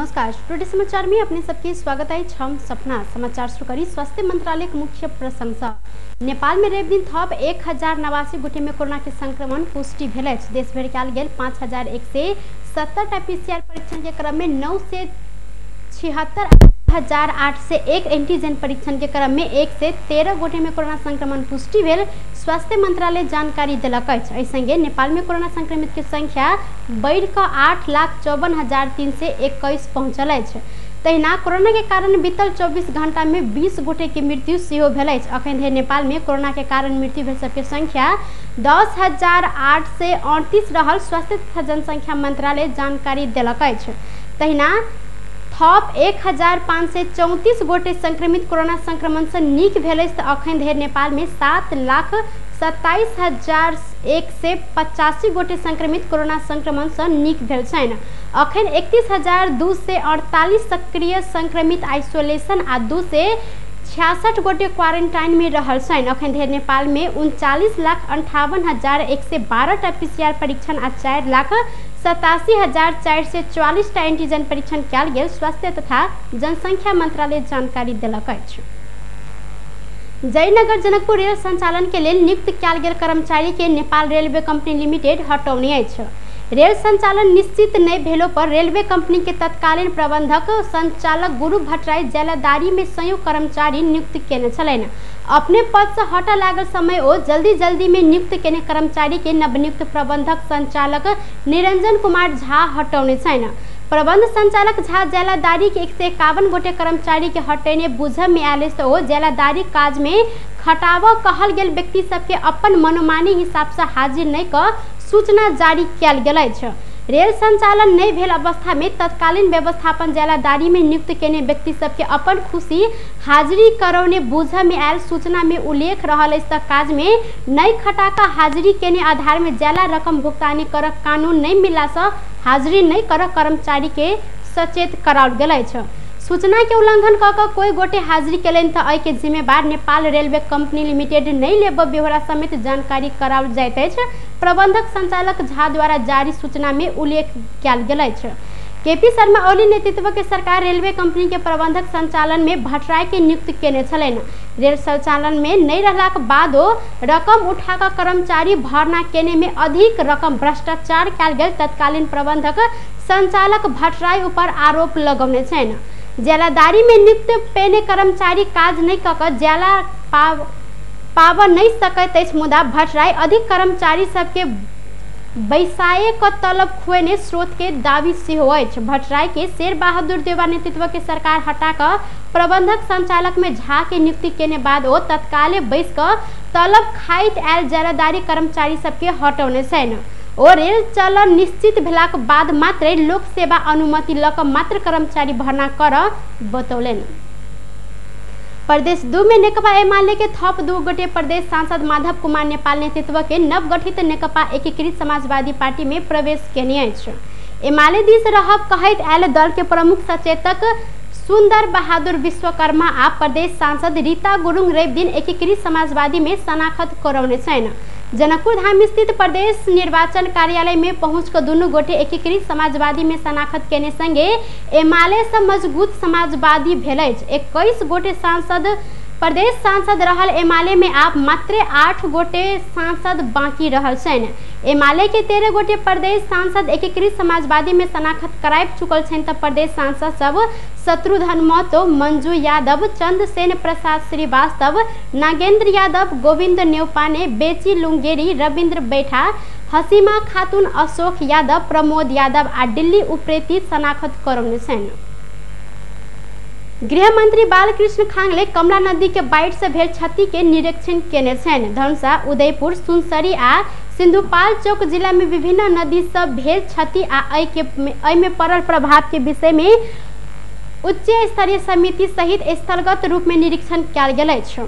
नमस्कार, टुडे समाचार में अपने सबके स्वागत है। हम सपना समाचार शुरू करी स्वास्थ्य मंत्रालय के मुख्य प्रशंसा। नेपाल में रवि दिन थप 1089 गोटे में कोरोना के संक्रमण पुष्टि भेल अछि। देश भरि कयल गेल 5170 टा पीसीआर परीक्षण के क्रम में 976,801 एंटीजन परीक्षण के क्रम में 113 गोटे में कोरोना संक्रमण पुष्टि भेल स्वास्थ्य मंत्रालय जानकारी देलक अछि। एहि संगे नेपाल में कोरोना संक्रमित के संख्या बढ़ि कऽ 8,54,321 पहुँचल अछि। तहिना कोरोना के कारण बीतल 24 घंटा में 20 गोटे के मृत्यु सेहो भेल अछि। अखन धरि नेपाल में कोरोना के कारण मृत्यु भेल सबके संख्या 10,838 रहल स्वास्थ्य तथा जनसंख्या मंत्रालय जानकारी देलक अछि। तहिना थप 1534 गोटे संक्रमित कोरोना संक्रमण से नीक भेल अछि। अखन धरि नेपाल में 7,27,185 गोटे संक्रमित कोरोना संक्रमण से नीक भेल छनि। अखन 31,248 सक्रिय संक्रमित आइसोलेशन आ 266 गोटे क्वारेंटाइन में रहल छनि। अखन धरि नेपाल में 39,58,112 टा पीसीआर परीक्षण आ 4,87,444 टा एंटीजन परीक्षण कयल गेल स्वास्थ्य तथा जनसंख्या मंत्रालय जानकारी देलक अछि। जयनगर जनकपुर रेल संचालन के लेल नियुक्त कयल गेल कर्मचारी के नेपाल रेलवे कंपनी लिमिटेड हटौने अछि। रेल संचालन निश्चित नहीं भेलो पर रेलवे कंपनी के तत्कालीन प्रबंधक संचालक गुरु भट्टराई जेलादारी में संयुक्त कर्मचारी नियुक्त केने छलनि। अपने पद से हटऽ लागल समय ओ जल्दी जल्दी में नियुक्त केने कर्मचारी के नवनियुक्त प्रबंधक संचालक निरंजन कुमार झा हटौने छनि। प्रबंध संचालक झा जेलादारी के 151 गोटे कर्मचारी के हटेने बुझ में आयल तो ओ जेलादारी काज में खटाव कहल गेल व्यक्ति सबके अपन मनोमानी हिसाब से हाजिर नहीं कऽ सूचना जारी कयल गेल अछि। रेल संचालन नहीं भेल अवस्था में तत्कालीन व्यवस्थापन जेलादारी में नियुक्त केने व्यक्ति सबके अपन खुशी हाजिरी करौने बुझ में आयल सूचना में उल्लेख रहल अछि। त काज में नहीं खटाका हाजिरी केने आधार में जेला रकम भुगतानी कर कानून नहीं मिलला से हाजिरी नहीं कर कर्मचारी के सचेत कराओल गेल अछि। सूचना के उल्लंघन कऽ कऽ कोई गोटे हाजिरी केलनि तऽ एहि के जिम्मेवार नेपाल रेलवे कंपनी लिमिटेड नहीं लेब ब्यौरा समेत जानकारी कराओल जाइत अछि। प्रबंधक संचालक झा द्वारा जारी सूचना में उल्लेख कयल गेल अछि। केपी शर्मा ओली नेतृत्व के सरकार रेलवे कंपनी के प्रबंधक संचालन में भट्टराई के नियुक्त केने छलनि। रेल संचालन में नहीं रहलाक बादो रकम उठाकर कर्मचारी भर्ना केने में अधिक रकम भ्रष्टाचार कयल गेल तत्कालीन प्रबंधक संचालक भट्टराई ऊपर आरोप लगौने छनि। जेलादारी में नियुक्त पेने कर्मचारी काज नहीं कऽ कऽ जेला पाब नहीं सकैत अछि, मुदा भट्टराई अधिक कर्मचारी सबके बैसाए क तलब खुएने स्रोत के दावी सेहो अछि। भट्टराई के शेर बहादुर देउवा नेतृत्व के सरकार हटा कऽ प्रबंधक संचालक में झा के नियुक्ति केने बाद ओ तत्काले बैस कऽ तलब खाइत आयल जेलादारी कर्मचारी सबके हटौने छनि। ओ रेल चलन निश्चित भेलाक बाद मात्रै लोक सेवा अनुमति लऽ कऽ मात्र कर्मचारी भर्ना कर बतौलनि। प्रदेश 2 में नेकपा एमाले के थप 2 गोटे प्रदेश सांसद माधव कुमार नेपाल नेतृत्व के नवगठित नेकपा एकीकृत समाजवादी पार्टी में प्रवेश केने अछि। एमाले दिस रहब कहैत आयल दल के प्रमुख सचेतक सुंदर बहादुर विश्वकर्मा आ प्रदेश सांसद रीता गुरुङ रवि दिन एकीकृत समाजवादी में शनाखत करौने छनि। जनकपुर धाम स्थित प्रदेश निर्वाचन कार्यालय में पहुँच कऽ दुनू गोटे एकीकृत समाजवादी में शनाखत केने संगे एमाले से मजबूत समाजवादी भेल अछि। 21 गोटे सांसद प्रदेश सांसद रहल एमाले में आब मात्र 8 गोटे सांसद बाकी रहल छनि। एमाले के 13 गोटे प्रदेश सांसद एकीकृत समाजवादी में शनाखत कराबि चुकल छनि तऽ प्रदेश सांसद सब शत्रुघ्न महतो, मंजू यादव, चंद्रसेन प्रसाद श्रीवास्तव, नागेंद्र यादव, गोविंद न्यौपाने, बेची लुंगेरी, रविंद्र बैठा, हसीमा खातून, अशोक यादव, प्रमोद यादव आ दिल्ली उप्रेती शनाखत करौने छनि। गृहमंत्री बालकृष्ण खांगले कमला नदी के बाढ़ि से भेल क्षति के निरीक्षण केने छनि। धनुषा, उदयपुर, सुनसरी आ सिंधुपाल चौक जिला में विभिन्न नदी सब भेल क्षति आ एहि में पड़ल प्रभाव के विषय में उच्च स्तरीय समिति सहित स्थलगत रूप में निरीक्षण कयल गेल अछि।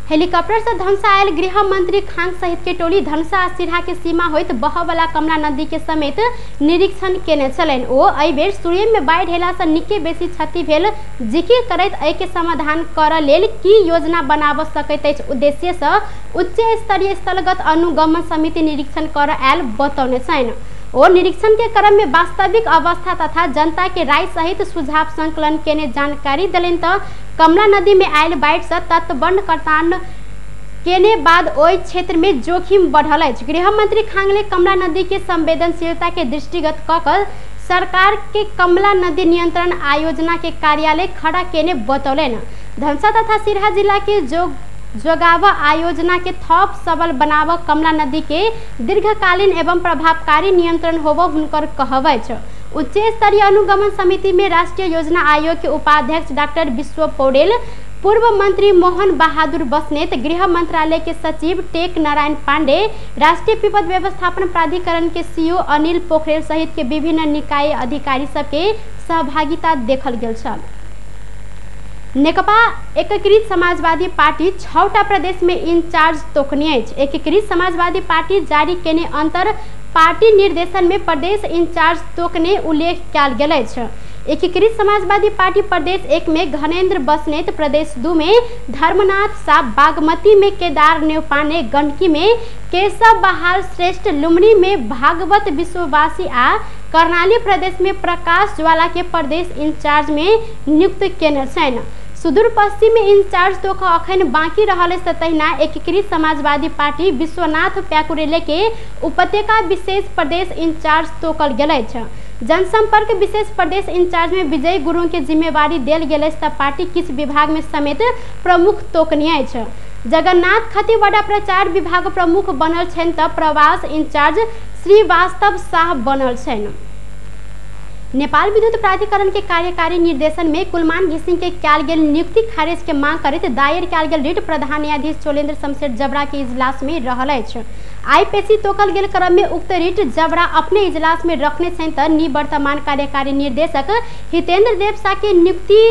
हेलीकॉप्टर से धनुषा आयल गृह मंत्री खांग सहित के टोली धनुषा आ सिरहा के सीमा होइत बहवला कमला नदी के समेत निरीक्षण केने छलनि। ओ एहि बेर सूर्य में बाढ़ि अयला से निके बेसी क्षति भेल जिकिर करैत एहि के समाधान करऽ लेल की योजना बनाबऽ सकैत अछि उद्देश्य से उच्च स्तरीय स्थलगत अनुगमन समिति निरीक्षण करऽ आयल बतौने छनि। ओ निरीक्षण के क्रम में वास्तविक अवस्था तथा जनता के राय सहित सुझाव संकलन केने जानकारी देलनि त कमला नदी में आयल बाढ़ि से तटबंध कटान केने बाद ओहि क्षेत्र में जोखिम बढ़ल अछि। गृहमंत्री खांगले कमला नदी के संवेदनशीलता के दृष्टिगत क कर सरकार के कमला नदी नियंत्रण आयोजना के कार्यालय खड़ा केने बतौलनि। धनसा तथा सिरहा जिला के जोगाव आयोजना के थप सबल बनाव कमला नदी के दीर्घकालीन एवं प्रभावकारी नियंत्रण होब हुनकर कहब अछि। उच्च स्तरीय अनुगमन समिति में राष्ट्रीय योजना आयोग के उपाध्यक्ष डॉक्टर विश्व पौडेल, पूर्व मंत्री मोहन बहादुर बस्नेत, गृह मंत्रालय के सचिव टेक नारायण पांडे, राष्ट्रीय विपद व्यवस्थापन प्राधिकरण के सीओ अनिल पोखरेल सहित के विभिन्न निकाय अधिकारी सबके सहभागिता देखल गेल छल। नेकपा एकीकृत समाजवादी पार्टी 6टा प्रदेश में इंचार्ज तोकने अछि। एकीकृत समाजवादी पार्टी जारी केने अंतर पार्टी निर्देशन में प्रदेश इंचार्ज तोकने उल्लेख कयल गेल अछि। एकीकृत समाजवादी पार्टी प्रदेश 1 में घनेन्द्र बस्नेत, प्रदेश 2 में धर्मनाथ साह, बागमती में केदार नेउपाने, गंडकी में केशव बहाल श्रेष्ठ, लुम्बिनी में भागवत विश्ववासी आ कर्णाली प्रदेश में प्रकाश ज्वाला के प्रदेश इंचार्ज में नियुक्त केने छनि। सुदूर पश्चिम में इंचार्ज तोक अखन बाकी रहल अछि। तहिना एकीकृत समाजवादी पार्टी विश्वनाथ प्याकुरेले के उपत्यका विशेष प्रदेश इंचार्ज तोकल गेल अछि। जनसंपर्क विशेष प्रदेश इंचार्ज में विजय गुरुंग के जिम्मेवारी देल गेल अछि त पार्टी किछु विभाग में समेत प्रमुख तोकने अछि। जगन्नाथ खतिवड़ा प्रचार विभाग प्रमुख बनल छनि त प्रवास इंचार्ज श्रीवास्तव शाह बनल छनि। नेपाल विद्युत प्राधिकरण के कार्यकारी निर्देशन में कुलमान घिसिंग के कयल गेल नियुक्ति खारिज के मांग करैत दायर कयल गेल रिट प्रधान न्यायाधीश चोलेन्द्र शमशेर जबरा के इजलास में रहल अछि। आईपीसी तोकल गेल क्रम में उक्त रिट जबरा अपने इजलास में रखने छनि त निवर्तमान कार्यकारी निर्देशक हितेंद्र देव शाह के नियुक्ति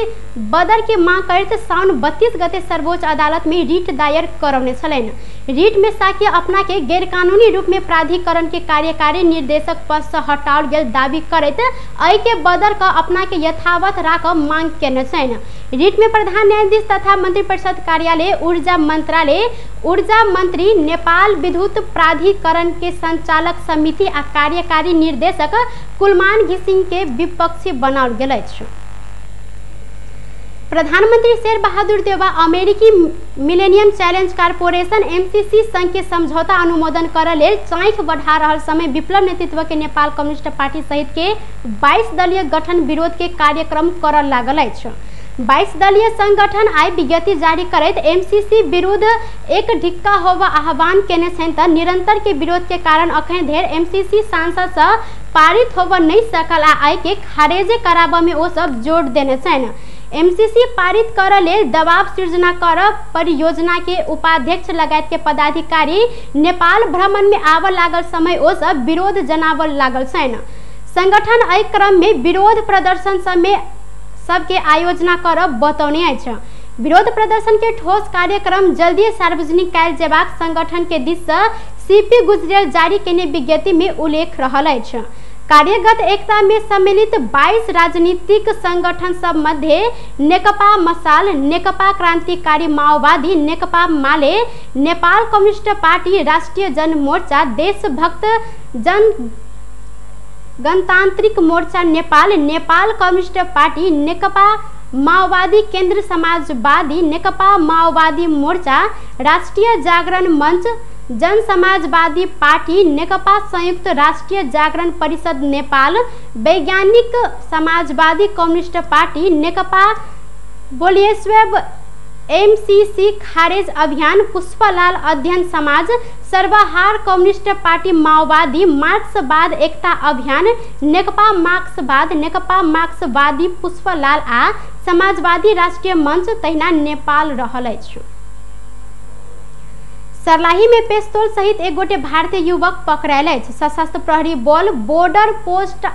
बदर के मांग करैत साउन 32 गते सर्वोच्च अदालत में रिट दायर करौने छलनि। रिट में शाह के अपना के गैरकानूनी रूप में प्राधिकरण के कार्यकारी निर्देशक पद से हटाओल गेल दावी करैत एहि के बदर क अपना के यथावत राख मांग केने छनि। रिट में प्रधान न्यायाधीश तथा मंत्रिपरिषद कार्यालय, ऊर्जा मंत्रालय, ऊर्जा मंत्री, नेपाल विद्युत प्राधिकरण के संचालक समिति आ कार्यकारी निर्देशक कुलमान घिसिंग के विपक्षी बनाओल गेल अछि। प्रधानमंत्री शेर बहादुर देउवा अमेरिकी मिलेनियम चैलेंज कॉरपोरेशन एमसीसी संघ के समझौता अनुमोदन कर लेल चाँख बढ़ा रहल समय विप्लव नेतृत्व के नेपाल कम्युनिस्ट पार्टी सहित के 22 दलीय गठन विरोध के कार्यक्रम कर लागल अछि। 22 दलीय संगठन आइ विज्ञप्ति जारी करैत एमसीसी विरुद्ध एक ढिक्का होबऽ आह्वान केने छनि त निरंतर के विरोध के कारण अखन धरि एमसीसी सांसद सँ पारित होबऽ नहि सकल आ एहि के खारेजे कराबऽ में ओ सब जोर देने छनि। एमसीसी पारित कर लेल दबाव सृजना कर परियोजना के उपाध्यक्ष लगायत के पदाधिकारी नेपाल भ्रमण में आबऽ लागल समय ओ सब विरोध जनाबऽ लागल छनि। संगठन एहि क्रम में विरोध प्रदर्शन सब में सबके आयोजना करब बतौने अछि। विरोध प्रदर्शन के ठोस कार्यक्रम जल्दी सार्वजनिक कयल जेबाक संगठन के दिस सँ सीपी गुजरेल जारी केने विज्ञप्ति में उल्लेख रहल अछि। कार्यगत एकता में सम्मिलित 22 राजनीतिक संगठन सब मध्य नेकपा मसाल, नेकपा क्रांतिकारी माओवादी, नेकपा माले, नेपाल कम्युनिस्ट पार्टी, राष्ट्रिय जनमोर्चा, देशभक्त जन गणतांत्रिक मोर्चा नेपाल, नेपाल कम्युनिस्ट पार्टी, नेकपा माओवादी केन्द्र समाजवादी, नेकपा माओवादी मोर्चा, राष्ट्रिय जागरण मंच, जन समाजवादी पार्टी, नेकपा संयुक्त राष्ट्रिय जागरण परिषद नेपाल, वैज्ञानिक समाजवादी कम्युनिस्ट पार्टी, नेकपा बोलिएस्वेब एमसीसी खारेज अभियान, पुष्पलाल अध्ययन समाज, सर्वहार कम्युनिस्ट पार्टी माओवादी, मार्क्सवाद एकता अभियान, नेकपा मार्क्सवाद, नेकपा मार्क्सवादी पुष्पलाल आ समाजवादी राष्ट्रिय मंच तहिना नेपाल रहल अछि। सर्लाही में पेस्तोल सहित एक गोटे भारतीय युवक पकड़ायल अछि। सशस्त्र प्रहरी बल बॉर्डर पोस्ट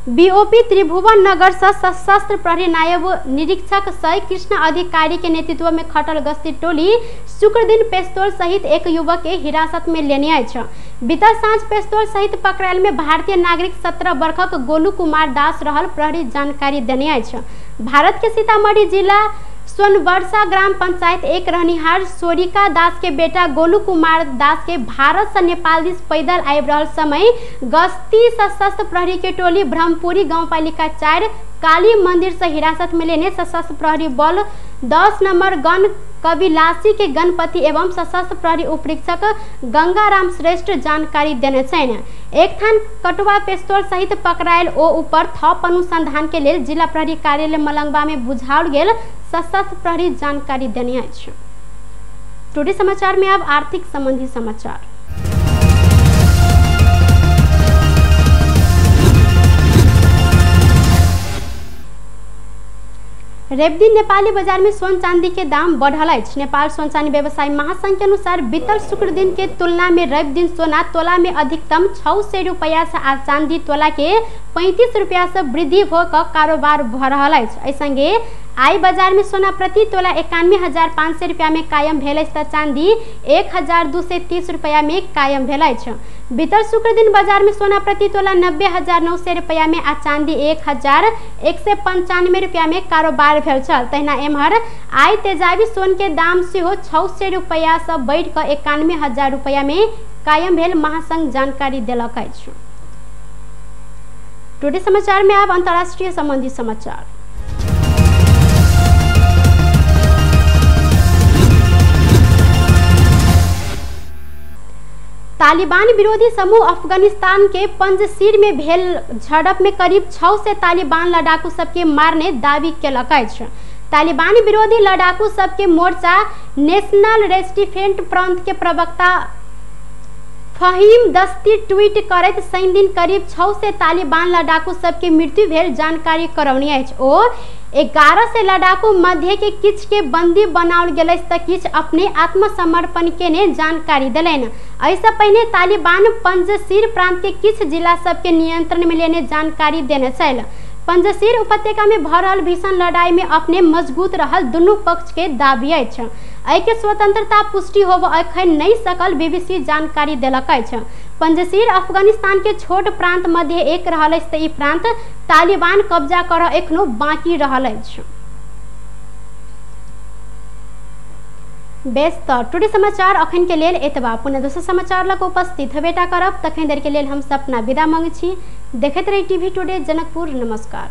बीओपी त्रिभुवन नगर से सशस्त्र प्रहरी नायब निरीक्षक सह कृष्ण अधिकारी के नेतृत्व में खटल गश्ती टोली शुक्र दिन पेस्तोल सहित एक युवक के हिरासत में लेने अछि। बीतल साँझ पेस्तोल सहित पकड़ायल में भारतीय नागरिक 17 वर्षक गोलू कुमार दास रहल प्रहरी जानकारी देने अछि। भारत के सीतामढ़ी जिला सोनवर्षा ग्राम पंचायत 1 रहनिहार सोरिका दास के बेटा गोलू कुमार दास के भारत से नेपाल दिस पैदल आबि रहल समय गश्ती सशस्त्र प्रहरी के टोली ब्रह्मपुरी गाउँपालिका 4 काली मंदिर से हिरासत में लेने सशस्त्र प्रहरी बल 10 नंबर गण कबिलासी के गणपति एवं सशस्त्र प्रहरी उपरीक्षक गंगाराम श्रेष्ठ जानकारी देने छनि। एक थान कटुआ पिस्तौल सहित पकड़ायल ओ ऊपर थप अनुसंधान के लेल जिला प्रहरी कार्यालय मलंगवा में बुझाओल गेल सशस्त्र प्रहरी जानकारी देने अछि। टुडे समाचार में अब आर्थिक संबंधी समाचार। रविदिन नेपाली बाजार में सोन चांदी के दाम बढ़ल अछि। नेपाल सोन चांदी व्यवसायी महासंघ के अनुसार बीतल शुक्र दिन के तुलना में रविदिन सोना तोला में अधिकतम 600 रुपया से आ चांदी तोला के 35 रुपया से वृद्धि होकर कारोबार भ रहल अछि। एहि संगे आई बाजार में सोना प्रति तोला 91,500 रुपया में कायम भेल अछि त चांदी 1,230 रुपया में कायम भेल अछि। बीतल शुक्र दिन बाजार में सोना प्रति तोला 90,900 रुपया में आ चांदी 1,195 रुपया में कारोबार भेल छल। तहिना एम्हर आई तेजाबी सोन के दाम सेहो 600 रुपया से बढ़ि कऽ 91,000 रुपया में कायम भेल महासंघ जानकारी देलक अछि। टुडे समाचार में अब अंतर्राष्ट्रीय संबंधी समाचार। तालिबान विरोधी समूह अफगानिस्तान के पंजशीर में भेल झड़प में करीब 600 तालिबान लड़ाकू सबके मारने दावी केलक अछि। तालिबान विरोधी लड़ाकू सबके मोर्चा नेशनल रेजिस्टेंस फ्रंट के प्रवक्ता फहीम दस्ती ट्वीट करैत शनिदिन करीब 600 तालिबान लड़ाकू सबके मृत्यु भेल जानकारी करौने अछि। ओ 1100 लड़ाकू मध्य के किछु के बंदी बनाओल गेल अछि तऽ किछु अपने आत्मसमर्पण केने जानकारी देलनि। एहिसँ पहिने तालिबान पंजशीर प्रांत के किछु जिला सबके नियंत्रण में लेने जानकारी देने छल। पंजशीर उपत्यका में भऽ रहल भीषण लड़ाई में अपने मजबूत रहल दुनू पक्ष के दावी अछि। एहिके स्वतंत्रता पुष्टि होबऽ एखन नहि सकल बीबीसी जानकारी देलक अछि। पंजशीर अफगानिस्तान के छोट प्रांत मध्य एक रहल अछि तऽ ई प्रांत तालिबान कब्जा करऽ एखनो बाकी रहल अछि। बेस तऽ टुडे समाचार अखन के लेल एतबा। पुनः दोसर समाचार लग उपस्थित हेबेटा करब, तखन देर के लेल हम सपना विदा मांगै छी। देखैत रही टीवी टुडे जनकपुर। नमस्कार।